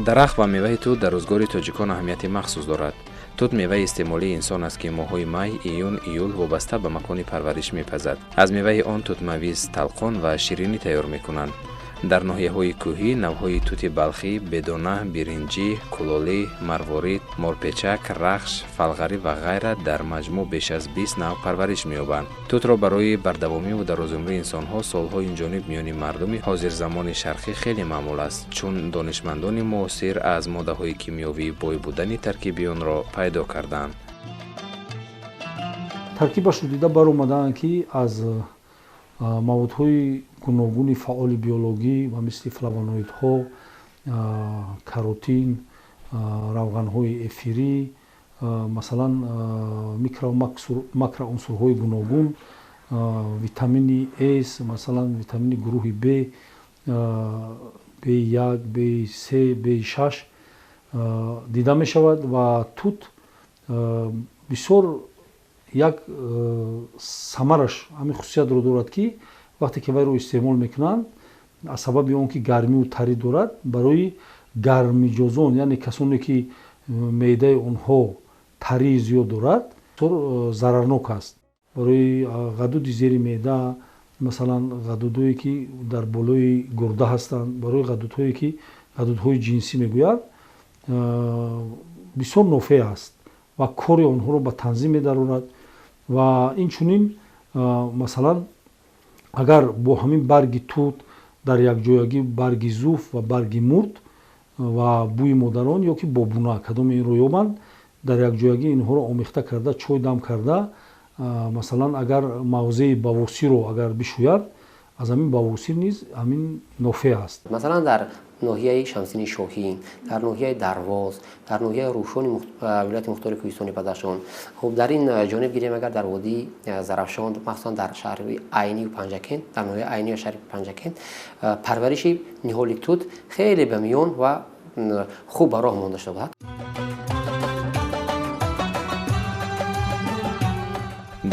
Дарахт ва меваи тут дар рӯзгори тоҷикон аҳамияти махсус дорад. Тут меваи истеъмолии инсон аст, ки моҳҳои май, июн, июл вобаста ба макони парвариш мепазад. Аз меваи он тутмавиз, талқон ва ширинӣ тайёр мекунанд. Дар ноҳияҳои кӯҳӣ навъҳои тути балхӣ, бедона, биринҷӣ, кулолӣ, марворид, морпечак, рахш, фалғарӣ ва ғайра дар маҷмӯъ беш аз 20 навъ парвариш меёбанд. Тутро барои бардавомиву дарозумрии инсонҳо солҳо инҷониб миёни мардуми ҳозирзамони шарқӣ хеле маъмул аст, чун донишмандони муосир аз моддаҳои кимиёвии бой будани таркиби онро пайдо карданд. Таркибашро дида баромадаанд, ки аз маводҳои гуногуни фаъоли биологӣ ва мисли флавоноидҳо, каротин, равғанҳои эфирӣ, масалан, макроунсурҳои гуногун, витамини С, масалан, витамини гурӯҳи Б, Б1, Б3, Б6 дида мешавад. Ва тут бисёр як самараш ҳамин хусусиятро дорад, ки вақте ки вайро истеъмол мекунанд, аз сабаби он ки гармиву тарӣ дорад, барои гармиҷозон, яъне касоне ки меъдаи онҳо тарии зиёд дорад, бисёр зарарнок аст. Барои ғадуди зери меъда, масалан, ғадудҳое ки дар болои гурда ҳастанд, барои ғадудҳое ки ғадудҳои ҷинсӣ мегӯянд, бисёр нофеъ аст ва кори онҳоро ба танзим медарорад. Ва инчунин, масалан, агар бо ҳамин барги тут дар якҷоягӣ барги зуф ва барги мурд ва бӯи модарон ё ки бобуна, кадоме инро ёбанд, дар якҷоягӣ инҳоро омехта карда, чой дам карда, масалан, агар мавзеи бавосирро агар бишӯяд, аз ҳамин бавосир низ ҳамин нофеъ аст. Масалан, дар ноҳияи Шамсини Шоҳӣ, дар ноҳияи Дарвоз, дар ноҳияи Рӯшони вилояти мухтори Кӯҳистони Бадахшон. Хуб, дар ин ҷониб гирем, агар дар водии Зарафшон, махсусан дар шаҳри Айнию Панҷакент, дар ноҳияи Айнию шаҳри Панҷакент парвариши ниҳоли тут хеле ба миён ва хуб ба роҳ монда шуда буд.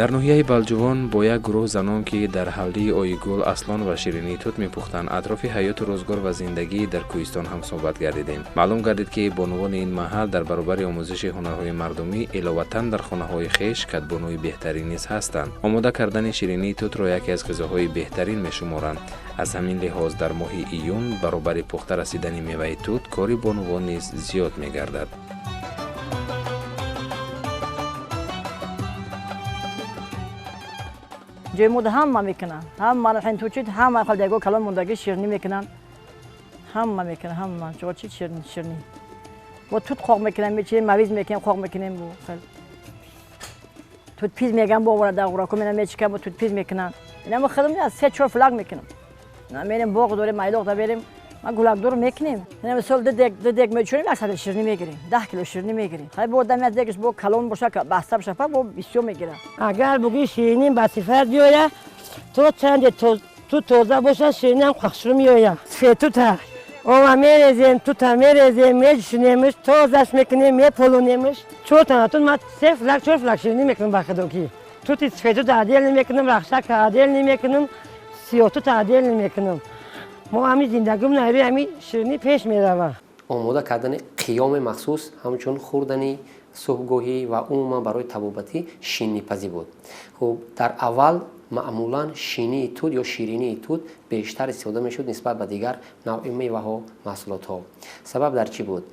Дар ноҳияи Балҷувон бо як гурӯҳ занон, ки дар ҳавлии Оигул аслон ва ширинии тут мепухтанд, атрофи ҳаёту рӯзгор ва зиндагӣ дар кӯҳистон ҳамсӯҳбат гардидем. Маълум гардид, ки бонувони ин маҳал дар баробари омӯзиши ҳунарҳои мардумӣ иловатан дар хонаҳои хеш кадбонуи беҳтарин низ ҳастанд. Омода кардани ширинии тутро яке аз ғизоҳои беҳтарин мешуморанд. Аз ҳамин лиҳоз дар моҳи июн баробари пухта расидани меваи тут кори бонувон низ зиёд мегардад. Ҷои мод ҳама мекунанд, ҳама тучид, ҳама халдего калон мондагӣ ширинӣ мекунанд, ҳама мекунанд, ҳама чӣ ширинӣ, ширинӣ. Бо тут қоқ мекунем, мечинем, мавиз мекунем, қоқ мекунем, бо тут пиз меган, бо оварда ғурако мена мечикам, бо тут пиз мекунанд. Ина мо худам аз 3-4 флаг мекунам. Мерем боғ дорем, майлоқ да берем, ма гулакдор мекунем. Ина мисол ду дег мечунем, як сатил ширинӣ мегирем, 10 кило ширинӣ мегирем. Хай бо дам як дегаш бо калон боша, баста боша, бо бисёр мегирам. Агар буги ширинӣ ба сифат биёяд, то чанде ту тоза бошад, ширинӣ ҳам хушрӯ меояд. Сфетута ова мерезем, тута мерезем, меҷушонемш, тозаш мекунем, меполонемш. Чор тана тут ма 3 флаг, 4 флаг ширинӣ мекунам ба худокӣ. Тути сфетута отдельно мекунам, рахшака отдельно мекунам, сиёҳтута отдельно мекунам. Мо ҳамин зиндагимон рӯи ҳамин ширинӣ пеш меравад. Омода кардани қиёми махсус ҳамчун хӯрдани субҳгоҳӣ ва умуман барои табобатӣ шиннипазӣ буд. Хуб, дар аввал маъмулан шинии тут ё ширинии тут бештар истифода мешуд нисбат ба дигар навъи меваҳо, маҳсулотҳо. Сабаб дар чӣ буд?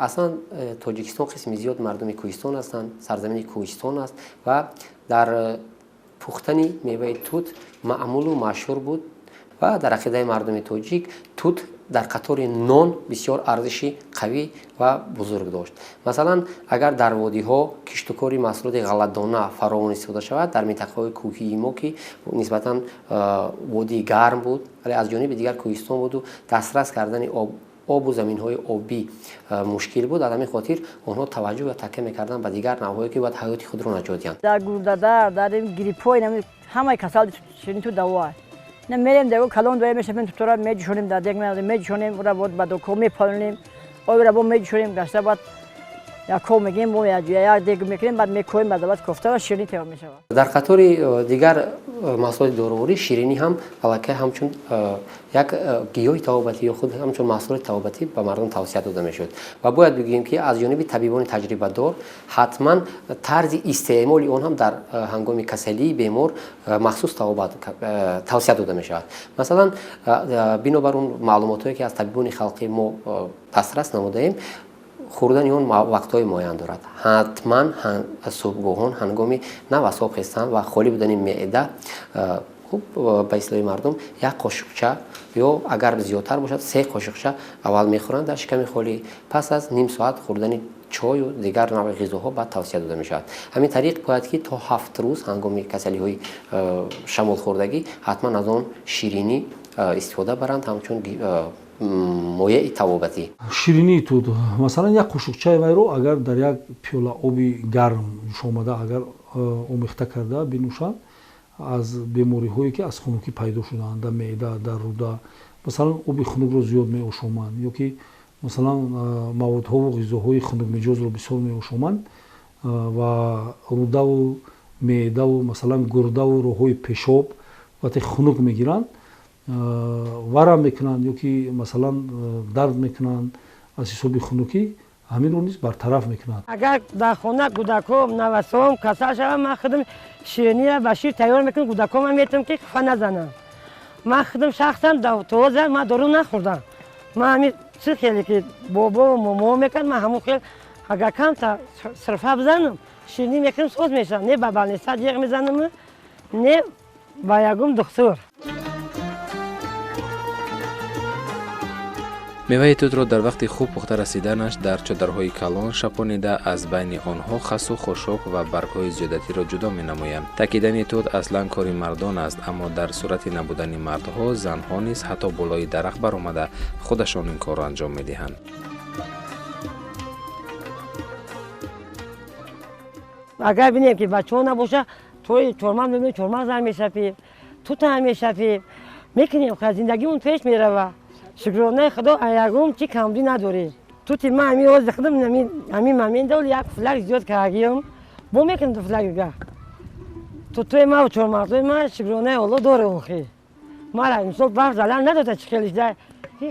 Аслан Тоҷикистон қисми зиёд мардуми кӯҳистон ҳастанд, сарзамини кӯҳистон аст ва дар пухтани меваи тут маъмулу машҳур буд ва дар ақидаи мардуми тоҷик тут дар қатори нон бисёр арзиши қавӣ ва бузург дошт. Масалан, агар дар водиҳо киштукори маҳсулоти ғалладона фаровон истифода шавад, дар минтақаҳои кӯҳии мо, ки нисбатан водии гарм буд, вале аз ҷониби дигар кӯҳистон буду дастрас кардани об Обу заминҳои обӣ мушкил буд. Аз ҳамин хотир онҳо таваҷҷӯҳ ва такя мекарданд ба дигар навъҳое, ки бояд ҳаёти худро наҷот диҳанд. Дар гурдадар, дар гриппҳои ҳамаи касал ширини тут даво. На мерем дего калон дуэ мешавем, тутора меҷӯшонем, дар дег меҷӯшонем, ура бод ба доко мепалонем, обра бо меҷӯшонем, гашта баъд яков мегирем, бо як дег мекунем, баъд мекоем, баъд баъд кофта ва ширинӣ тайёр мешавад. Дар қатори дигар маҳсулоти доруворӣ ширинӣ ҳам аллакай ҳамчун як гиёҳи табобатӣ ё худ ҳамчун маҳсулоти табобатӣ ба мардум тавсия дода мешуд. Ва бояд бигӯем, ки аз ҷониби табибони таҷрибадор ҳатман тарзи истеъмоли он ҳам дар ҳангоми касалии бемор махсус тавсия дода мешавад. Масалан, бинобар он маълумотҳое, ки аз табибони халқи мо дастрас намудаем, хӯрдани он вақтҳои муайян дорад. Ҳатман субҳгоҳон ҳангоми нав аз хоб хестан ва холӣ будани меъда, хуб, ба истилоҳи мардум, як қошуқча ё агар зиёдтар бошад 3 қошуқча аввал мехӯранд дар шиками холӣ. Пас аз ним соат хӯрдани чою дигар навъи ғизоҳо баъд тавсия дода мешавад. Ҳамин тариқ бояд, ки то 7 рӯз ҳангоми касалиҳои шамолхӯрдагӣ ҳатман аз он ширинӣ истифода баранд ҳамчун моеи табобатӣ. Ширинии тут, масалан, як қошуқчаи вайро агар дар як пиёла оби гарм ҷӯшомада агар омехта карда бинӯшанд, аз бемориҳое, ки аз хунукӣ пайдо шудаанд дар меъда, дар рӯда, масалан, оби хунукро зиёд меошоманд ё ки масалан маводҳову ғизоҳои хунукмиҷозро бисёр меошоманд ва рӯдаву меъдаву масалан гурдаву роҳҳои пешоб вақте хунук мегиранд, варам мекунанд ё ки масалан дард мекунанд аз ҳисоби хунукӣ, ҳаминро низ бартараф мекунанд. Агар дар хона кӯдаком, навасом касал шаванд, ман худам ширинира ба шир тайёр мекунам, кӯдакомам метавонам, ки хуфа назанам. Ман худам шахсан тоза ман дору нахӯрдам. Ман ҳамин чӣ хеле ки бобо момоҳо мекард, ман ҳамон хел агар камта сирфа бизанам, ширинӣ мекунам, соз мешавам. Не ба балниса ҷеғ мезанам, не ба ягон духтур. Меваи тутро дар вақти хуб пухта расиданаш дар чодарҳои калон шапонида, аз байни онҳо хасу хушок ва баргҳои зиёдатиро ҷудо менамоянд. Такидани тут аслан кори мардон аст, аммо дар сурати набудани мардҳо занҳо низ ҳатто болои дарахт баромада худашон ин корро анҷом медиҳанд. Агар бинем, ки бачаҳо набоша, тои чормағз мебинем, чормағз ҳам мешапем, тут ҳам мешапем, мекунем, зиндагимон пеш мерава. Шукронаи Худо, ягон чи камбудӣ надорем. Тути ман ҳамин ози худам ҳамин момент як флаг зиёд кардагиам, бо мекунам ду флаг дига. Тутои ман ва чормағзои ман шукронаи Алло дорем охи. Мара имсол барф залал надода, чӣ хелишда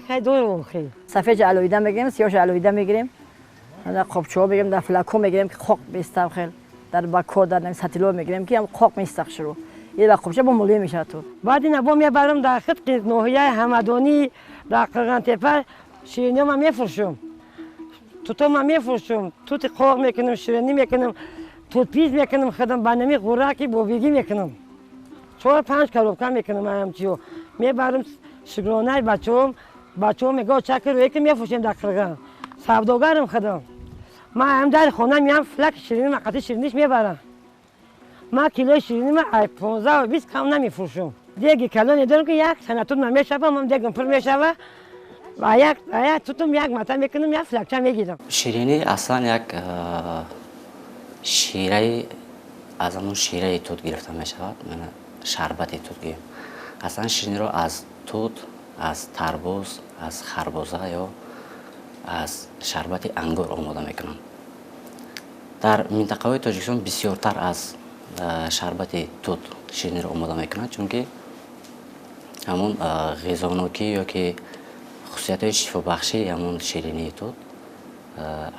хай дорем охи. Сафедша алоҳида мегирем, сиёҳша алоҳида мегирем, дар қобчаҳо мегирем, дар флакҳо мегирем, ки қоқ беистав хел, дар бакҳо, дар сатилҳо мегирем, ки ҳам қоқ меистах шурӯъ. Ин ба қобча бо мулоим мешавад тут. Баъд ина бо мебарам дар хидқи ноҳияи Ҳамадонӣ, дар Қирғантепа шириниёма мефурӯшам, тутома мефурӯшам, тути қоқ мекунам, ширинӣ мекунам, тутпиз мекунам, худам ба нами ғураки бобигӣ мекунам. 4-5 коробка мекунам ҳамчиё. Мебарам шукронаи бачаҳом, бачаҳо мегӯяд чакр рӯе ки мефурӯшем дар Қирған. Савдогарам худам. Ман ҳам дар хона меям, флак ширинӣ мақати шириниш мебарам. Ман килои ширинима 15-20 кам намефурӯшам. Деги калоне дорам, ки як сана тут мешава, ман дегам пур мешава ва як тутум як мата мекунам, як флакча мегирам. Ширинӣ аслан як шираи аз ҳамон шираи тут гирифта мешавад, шарбати тут гӯем. Аслан шириниро аз тут, аз тарбуз, аз харбуза ё аз шарбати ангур омода мекунанд. Дар минтақаҳои Тоҷикистон бисёртар аз шарбати тут шириниро омода мекунанд, чунки ҳамон ғизонокӣ ё ки хусусиятҳои шифобахшии ҳамон ширинии тут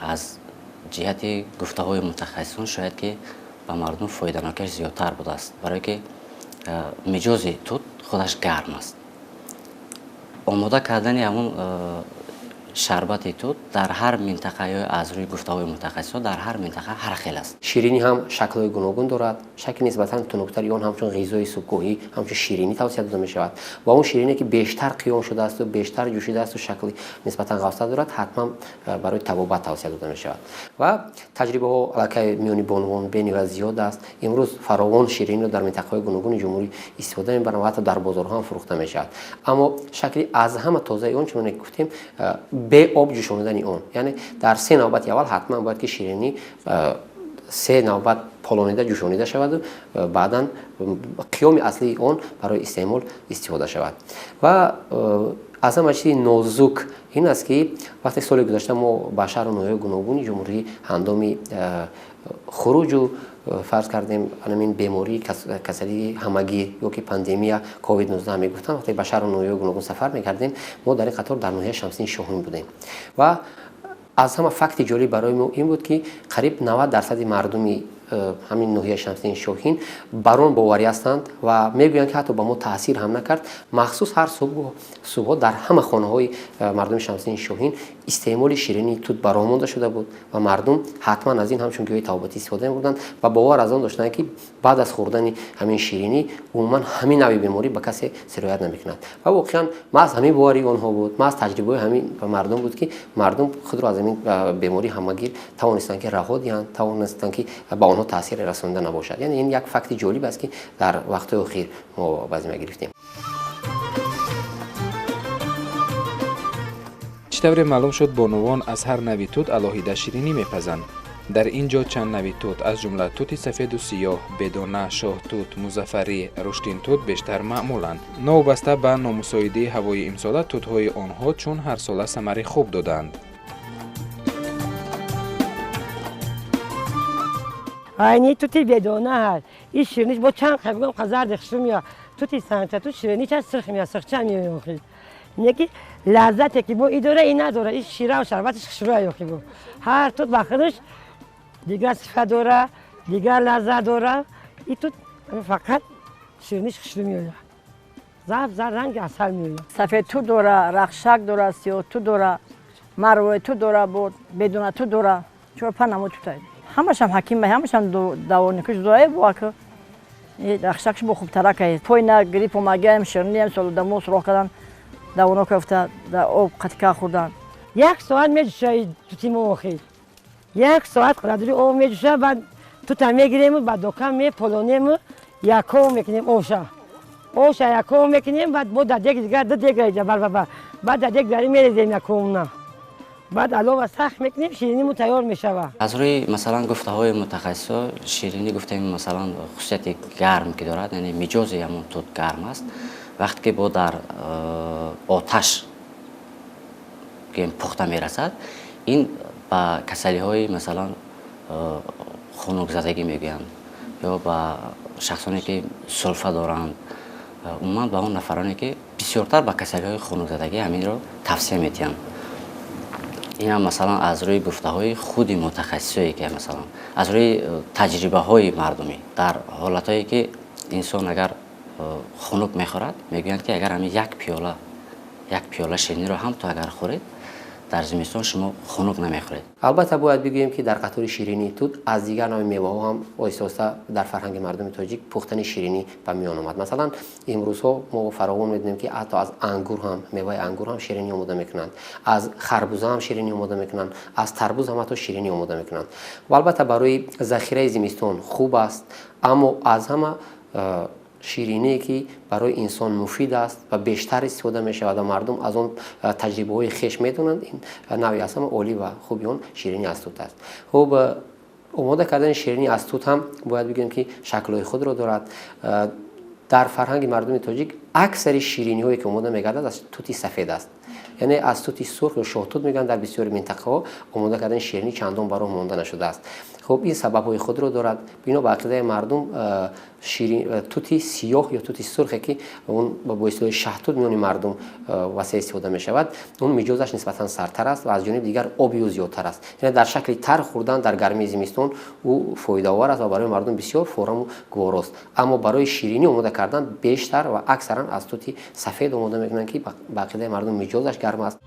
аз ҷиҳати гуфтаҳои мутахассисон шояд ки ба мардум фоиданокиаш зиёдтар будааст, барое ки миҷози тут худаш гарм аст. Омода кардани ҳамон шарбати тут дар ҳар минтақа ё аз рӯи гуфтаҳои мутахассисон дар ҳар минтақа ҳар хел аст. Ширинӣ ҳам шаклҳои гуногун дорад. Шакли нисбатан тунуктари он ҳамчун ғизои субҳгоҳӣ, ҳамчун ширинӣ тавсия дода мешавад ва он ширине, ки бештар қиём шудаасту бештар ҷӯшидаасту шакли нисбатан ғафзтар дорад, ҳатман барои табобат тавсия дода мешавад. Ва таҷрибаҳо аллакай миёни бонувон бениҳоят зиёд аст. Имрӯз фаровон шириниро дар минтақаҳои гуногуни ҷумҳурӣ истифода мебаранд ва ҳатто дар бозорҳо ҳам фурӯхта мешавад. Аммо шакли аз ҳама тозаи он, чуноне ки гуфтем, Бе об ҷӯшонидани он, яъне дар се навбати аввал ҳатман бояд ки ширинӣ се навбат полонида ҷӯшонида шаваду баъдан қиёми аслии он барои истеъмол истифода шавад. Ва аз ҳама чизи нозук ин аст, ки вақте соли гузашта мо ба шаҳру ноҳияҳои гуногуни ҷумҳурӣ ҳангоми хуруҷу, фарз кардем, ҳамин бемории касалии ҳамагир ё ки пандемия COVID-19 мегуфтам, вақте ба шаҳру ноҳияҳои гуногун сафар мекардем, мо дар ин қатор дар ноҳияи Шамсиддини Шоҳин будем. Ва аз ҳама факти ҷолиб барои мо ин буд, ки қариб 90% мардуми ҳамин ноҳияи Шамсиддини Шоҳин бар он боварӣ ҳастанд ва мегӯянд, ки ҳатто ба мо таъсир ҳам накард. Махсус ҳар субҳҳо дар ҳама хонаҳои мардуми Шамсиддини Шоҳин истеъмоли ширинии тут ба роҳ монда шуда буд ва мардум ҳатман аз ин ҳамчун гиёҳи табобатӣ истифода мебурданд ва бовар аз он доштанд, ки баъд аз хӯрдани ҳамин ширинӣ умуман ҳамин нави беморӣ ба касе сироят намекунад. Ва воқеан маҳз ҳамин боварии онҳо буд, маҳз таҷрибаҳои ҳамин мардум буд, ки мардум худро аз ҳамин бемории ҳамагир тавонистанд, ки раҳо диҳанд, тавонистанд, ки ба онҳо таъсире расонида набошад. Яъне ин як факти ҷолиб аст, ки дар вақтҳои охир мо ба зимма гирифтем. Чӣ тавре маълум шуд, бонувон аз ҳар нави тут алоҳида ширинӣ мепазанд. Дар ин ҷо чанд нави тут, аз ҷумла тути сафеду сиёҳ, бедона, шоҳтут, музаффарӣ, руштинтут бештар маъмуланд. Новобаста ба номусоидии ҳавои имсола, тутҳои онҳо чун ҳарсола самари хуб доданд. Айни тути бедона ҳаст, ин шириниш бо чанд қабигом зарди хушрӯ меояд. Тути санча тут шириниш ҳаст, сирх меояд, сирхча меояд. Охир не ки лаззате ки бо и дора, и надора. И шираву шарбатиш хушрӯя. Охи бо ҳар тут ба худаш дигар сифат дора, дигар лаззат дора. И тут фақат шириниш хушрӯ меояд, зард зард, ранги асал меояд. Сафед тут дора, рахшак дора, сиёҳ тут дора, марвои тут дора, бо бедона тут дора, чор панҷ намуд тута. Ҳамашам ҳаким, ҳамашам давоникуш дорае. Боаку рахшакш бо хубтаракае, пойна грипп омагиам, ширниам солудамо суроғ кардан, давоно кафта дар об қатика хӯрдан. Як соат меҷӯша тути мо. Охир як соат қадри об меҷӯша, баъд тута мегирему ба докан меполонему, яков мекунем оша, оша яков мекунем. Баъд бо дар дег дигар ду дег раиҷа барбаба, баъд дар дег дари мерезем яковна, баъд алова сахт мекунем, шириниму тайёр мешавад. Аз рӯи, масалан, гуфтаҳои мутахассисо, ширинӣ гуфтем, масалан, хусусияти гарм ки дорад, яъне миҷози ҳамон тут гарм аст. Вақте ки бо дар оташ гӯем пухта мерасад, ин ба касалиҳои, масалан, хунукзадагӣ мегӯянд ё ба шахсоне ки сулфа доранд, умуман ба он нафароне ки бисёртар ба касалиҳои хунукзадагӣ, ҳаминро тавсия медиҳанд. Инам, масалан, аз рӯи гуфтаҳои худи мутахассисое ки, масалан, аз рӯи таҷрибаҳои мардумӣ, дар ҳолатҳое ки инсон агар хунук мехӯрад, мегӯянд ки агар ҳамин як пиёла, як пиёла шириниро ҳам то агар хӯред, дар зимистон шумо хунук намехӯред. Албатта, бояд бигӯем, ки дар қатори ширинии тут аз дигар навъи меваҳо ҳам оҳиста оҳиста дар фарҳанги мардуми тоҷик пухтани ширинӣ ба миён омад. Масалан, имрӯзҳо мо фаровон медонем, ки ҳатто аз ангур ҳам, меваи ангур ҳам ширинӣ омода мекунанд, аз харбуза ҳам ширинӣ омода мекунанд, аз тарбуз ҳам ҳатто ширинӣ омода мекунанд. Ва албатта барои захираи зимистон хуб аст. Аммо аз ҳама шириние ки барои инсон муфид аст ва бештар истифода мешавад ва мардум аз он таҷрибаҳои хеш медонанд, ин навъи аз ҳама олӣ ва хуби он ширинӣ аз тут аст. Хуб, омода кардани ширинӣ аз тут ҳам бояд бигӯем, ки шаклҳои худро дорад. Дар фарҳанги мардуми тоҷик аксари шириниҳое ки омода мегардад, аз тути сафед аст, яъне аз тути сурх ё шоҳтут мегӯянд, дар бисёри минтақаҳо омода кардани ширинӣ чандон ба роҳ монда нашудааст. Хуб, ин сабабҳои худро дорад. Бино ба ақидаи мардум, тути сиёҳ ё тути сурхе ки он бо истилоҳи шаҳтут миёни мардум васеъ истифода мешавад, он миҷозаш нисбатан сардтар аст ва аз ҷониби дигар оби ӯ зиёдтар аст, яъне дар шакли тар хӯрдан дар гармии зимистон ӯ фоидаовар аст ва барои мардум бисёр фораму гуворост. Аммо барои ширинӣ омода кардан бештар ва аксаран аз тути сафед омода мекунанд, ки ба ақидаи мардум миҷозаш гарм аст.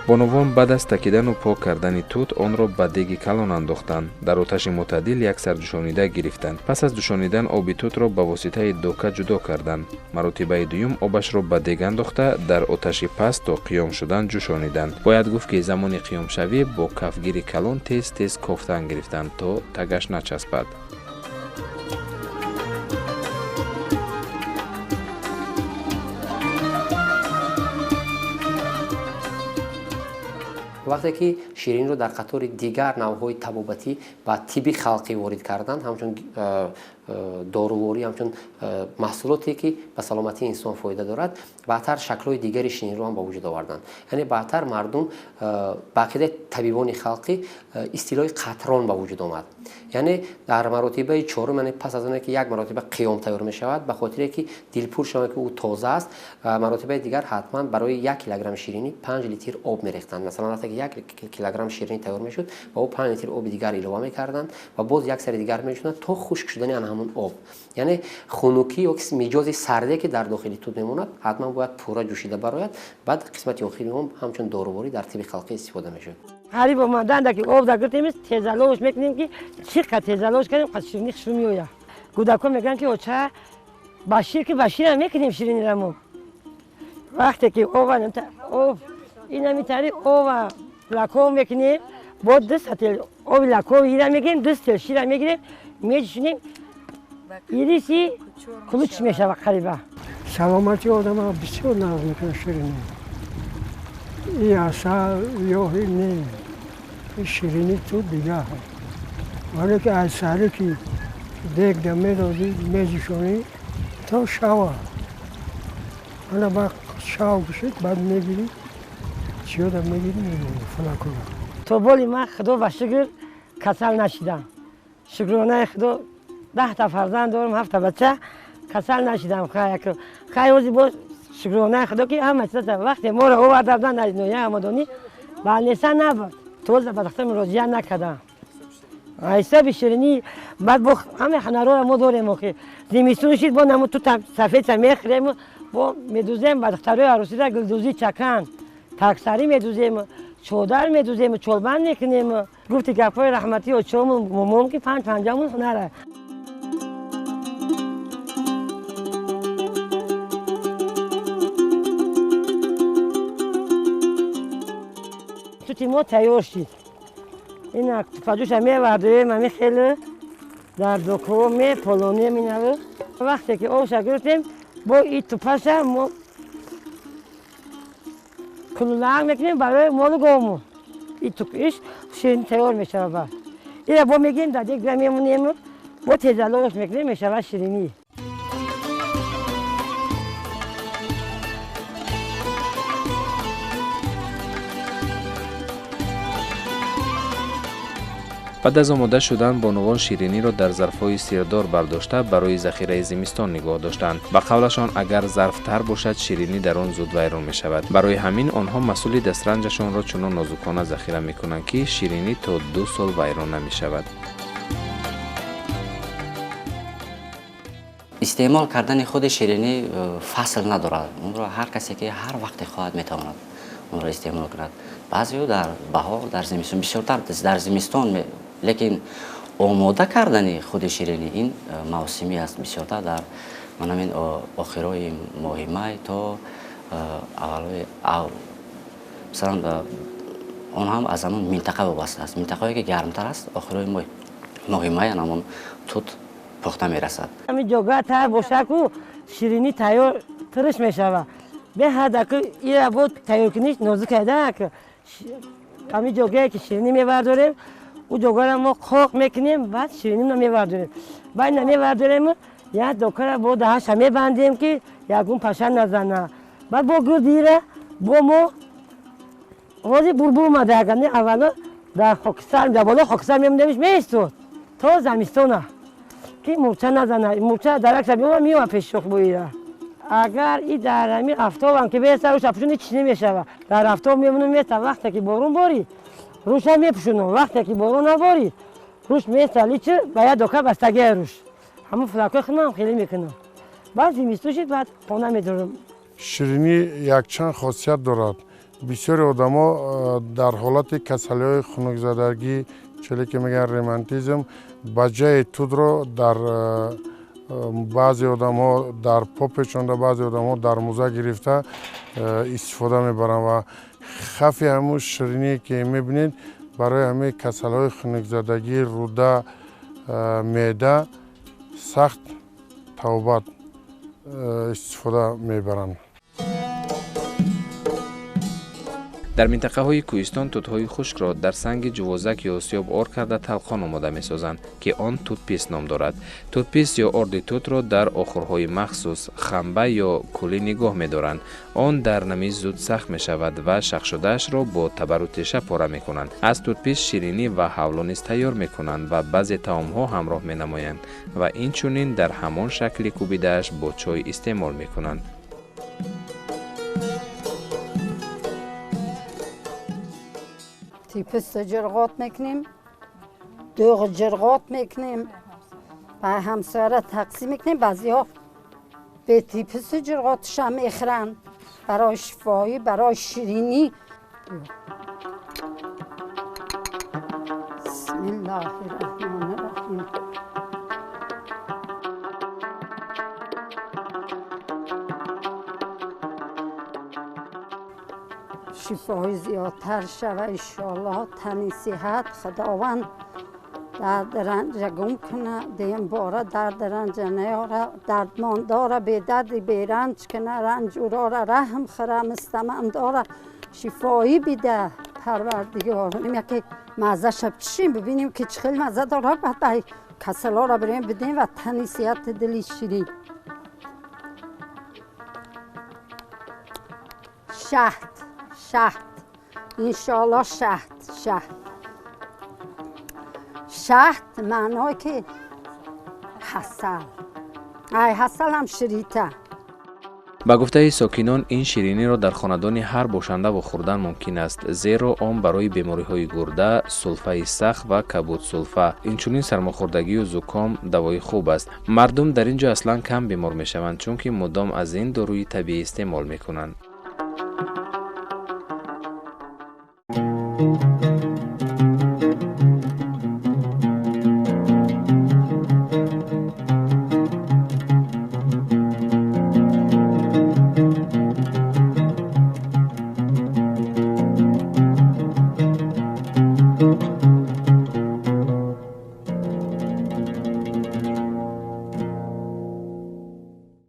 Бонувон баъд аз такидану пок кардани тут онро ба деги калон андохтанд, дар оташи мӯътадил як сар ҷӯшонида гирифтанд. Пас аз ҷӯшонидан оби тутро ба воситаи дока ҷудо карданд. Маротибаи дуюм обашро ба дег андохта, дар оташи паст то қиём шудан ҷӯшониданд. Бояд гуфт, ки замони қиёмшавӣ бо кафгири калон тез тез кофтан гирифтанд, то тагаш начаспад. Вақте ки шириниро дар қатори дигар навъҳои табобатӣ ба тибби халқӣ ворид карданд, ҳамчун доруворӣ, ҳамчун маҳсулоте ки ба саломатии инсон фоида дорад, баъдтар шаклҳои дигари шириниро ҳам ба вуҷуд оварданд. Яъне баъдтар мардум ба ақидаи табибони халқӣ истилоҳи қатрон ба вуҷуд омад. Яъне дар маротибаи чорум, яъне пас аз оне ки як маротиба қиём тайёр мешавад, ба хотире ки дилпур шавад ки ӯ тоза аст, маротибаи дигар ҳатман барои 1 килограмм ширинӣ 5 литр об мерехтанд. Масалан, вақте ки 1 килограмм ширинӣ тайёр мешуд, ба ӯ 5 литр оби дигар илова мекарданд ва боз як сари дигар мешуданд то хушк шудани ан ҳамон об. Яъне хунукӣ ё миҷози сарде ки дар дохили тут мемонад, ҳатман бояд пурра ҷӯшида барояд. Баъд қисмати охири он ҳамчун доруворӣ дар тибби халқӣ истифода мешуд. Қариб омаданда ки об дагиртем, тезаловш мекунем ки чӣ қад тезаловш кардем, қад ширинӣ хушрӯ меояд. Кӯдакҳо мегӯянд ки оча ба шир ки ба ширам мекунем ширинира мо. Вақте ки об инами тари ова лаков мекунем, бо 2 сател оби лаков ира мегирем, 2 сател шира мегирем, меҷӯшонем, ириси кулуч мешавад қариба. Саломатии одама бисёр нағз мекунад ширинӣ. И асал ёҳи не, и ширинӣ тут дигар. Вале ки аз саҳре ки дегда медодӣ, меҷӯшонӣ то шава. Ана баъд шав бишид, баъд мегирӣ, чиёда мегирӣ, мемонӣ фалакура. То боли ман худо ба шукр касал нашидам. Шукронаи худо 10 та фарзанд дорам, 7 та бача, касал нашидам. Хай ози боз шукронаи худо ки ҳама чиза вақте моро оварда буданд аз ноҳияи Ҳамадонӣ, балнеса набуд. Тоза ба дахта муроҷиат накардам. Ҳисоби ширинӣ баъд бо ҳама ҳунарҳоро мо дорем, охи зимистон шид бо намо ту сафедса мехӯрем, бо медӯзем ба духтарои арӯсида гулдӯзӣ чакан, таксарӣ медӯзем, чодар медӯзем, чолбанд мекунем. Гуфти гапҳои раҳматӣ очому момом ки панҷ панҷамон ҳунара. Тути мо тайёр шид. Ина тупаҷӯша мевардоем, ами хеле дар докҳо меполонем инаву. Вақте ки обша гирифтем, бо и тупаша мо кулулаак мекунем барои молу говмон. И иш ширинӣ тайёр мешавад. Баъд ира бо мегирем дар дегда мемонем, бо тезаловаш мекунем, мешавад ширинӣ. Баъд аз омода шудан бонувон шириниро дар зарфҳои сирдор бардошта барои захираи зимистон нигоҳ доштанд. Ба қавлашон, агар зарф тар бошад, ширинӣ дар он зуд вайрон мешавад. Барои ҳамин онҳо масъули дастранҷашонро чунон нозукона захира мекунанд, ки ширинӣ то 2 сол вайрон намешавад. Истеъмол кардани худи ширинӣ фасл надорад. Онро ҳар касе ки ҳар вақте хоҳад метавонад онро истеъмол кунад. Баъзеҳо дар баҳор, дар зимистон, бисёртар дар зимистон, лекин омода кардани худи ширинӣ ин мавсимӣ аст. Бисёртар дар манамин охирои моҳи май то аввалҳои масалан, он ҳам аз ҳамон минтақа вобаста аст. Минтақаое ки гармтар аст, охирои моҳи май ҳамон тут пухта мерасад. Ҳамин ҷога тар боша ку ширинӣ тайёр тириш мешавад. Беҳад аку ира бо тайёркуниш нозук айда аку. Ҳамин ҷогае ки ширинӣ мевардорем, ӯ ҷогаро мо қоқ мекунем, баъд шириниро мевардорем. Баъд ина мевардорем, як докара бо даҳаша мебандем ки ягон паша назана. Баъд бо гирди ира бо мо ҳозир бурбур омада, агар не аввало дар хокистар, дар боло хокистар мемондемиш, меистод то замистона ки мурча назана. Мурча даракша биёма меома пеши шохбоира. Агар и дар ҳамин афтобам ки беста, рӯша пӯшон ҳеч чиз намешавад. Дар афтоб мемонам, места вақте ки борон борид, рӯша мепӯшонам. Вақте ки борон наборид, рӯш места, личи ба як дока бастагия рӯш. Ҳамон флакҳои худам хеле мекунам. Баъд зимистон шид, баъд хона медорам. Ширинӣ якчанд хосият дорад. Бисёри одамо дар ҳолати касалиҳои хунукзадагӣ, чиле ки мегӯянд ремантизм, ба ҷайи тудро дар баъзе одамҳо дар по печонда, баъзе одамҳо дар муза гирифта истифода мебаранд ва хафи ҳамун шириние ки мебинед барои ҳамаи касалиҳои хунукзадагӣ, рӯда, меъда сахт тавбат истифода мебаранд. Дар минтақаҳои кӯҳистон тутҳои хушкро дар санги ҷувозак ё осиёб ор карда талқон омода месозанд, ки он тутпис ном дорад. Тутпис ё орди тутро дар охурҳои махсус, хамба ё кулӣ нигоҳ медоранд. Он дар намӣ зуд сахт мешавад ва шахшудаашро бо табару теша пора мекунанд. Аз тутпис ширинӣ ва ҳавло низ тайёр мекунанд ва баъзе таомҳо ҳамроҳ менамоянд ва инчунин дар ҳамон шакли кӯбидааш бо чой истеъмол мекунанд. Типист ҷирғот мекунем, дӯғ ҷирғот мекунем, ба ҳамсояра тақсим мекунем. Баъзеҳо бе типисту ҷирғоташа мехӯранд барои шифоӣ, барои ширинӣ. Бисмиллоҳи раҳмони раҳим. Шифои зиёдтар шава иншоаллоҳ, тани сиҳат Худованд дард ранҷа гум куна, дем бора дард ранҷа наёра, дардмондора бедарди беранҷ куна, ранҷурора раҳм хӯра, мустамандора шифоӣ бида Парвардигор. Яке маззаша чишем, бибинем ки чӣ хел мазза дора, баъд ба касалора бирем бидем ва тани сиҳати дили ширин. Шаҳд, шаҳд, иншоаллоҳ, шаҳд, шаҳд, шаҳд маъное ки ҳасал, ай ҳасал ҳам ширита. Ба гуфтаи сокинон, ин шириниро дар хонадони ҳар бошандаву хӯрдан мумкин аст, зеро он барои бемориҳои гурда, сулфаи сахт ва кабудсулфа, инчунин сармохӯрдагию зуком давои хуб аст. Мардум дар ин ҷо аслан кам бемор мешаванд, чунки мудом аз ин доруи табиӣ истеъмол мекунанд.